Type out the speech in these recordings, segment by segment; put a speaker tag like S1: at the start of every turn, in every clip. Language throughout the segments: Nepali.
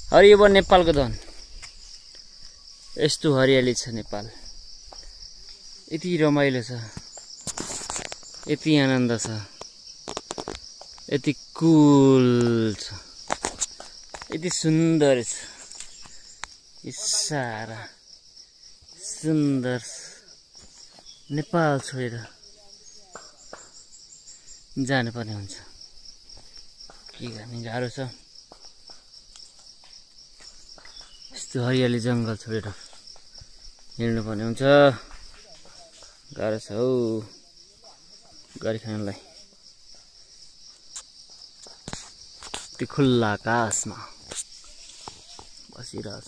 S1: हरियो नेपालको धन। यस्तो हरियाली छ नेपाल। यति रमाइलो छ, यति आनन्द छ, यति कुल छ, यति सुन्दर छ। यी सारा सुन्दर नेपाल छोडेर जानुपर्ने हुन्छ। के गर्ने, गाह्रो छ। यस्तो हरियाली जङ्गल छोडेर हिँड्नुपर्ने हुन्छ। गाह्रो छ हौ गाडी खानलाई। त्यो खुल्ला आकाशमा बसिरहेछ।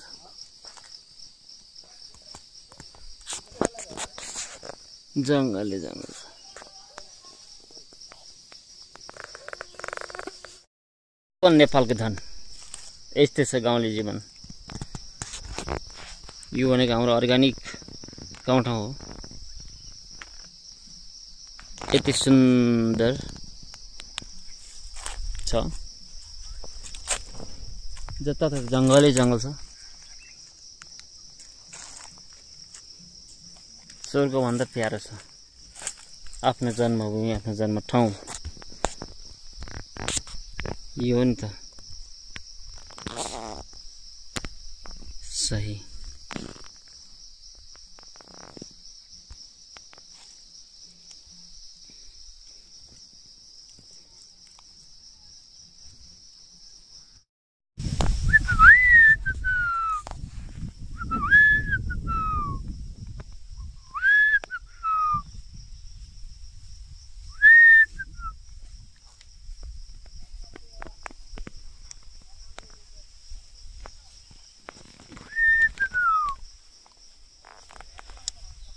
S1: जङ्गलले जङ्गल छ। नेपालको धन यस्तै छ गाउँले जीवन। यो भनेको हाम्रो अर्ग्यानिक गाउँठाउँ हो। यति सुन्दर छ, जताततै जङ्गलै जङ्गल छ। स्वर्ग भन्दा प्यारो छ आफ्नो जन्मभूमि, आफ्नो जन्म ठाउँ। यो हो नि त सही।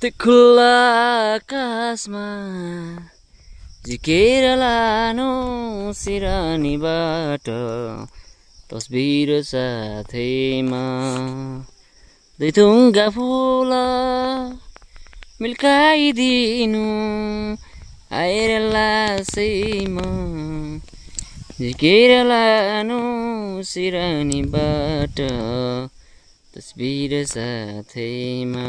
S1: त्यो खुल्ला आकाशमा झिकेर लानु सिरानीबाट तस्बिर साथैमा। दुई थुङ्गा फुल मिल्काइदिनु आएर लासैमा। झिकेर लानु सिरानीबाट तस्बिर साथैमा।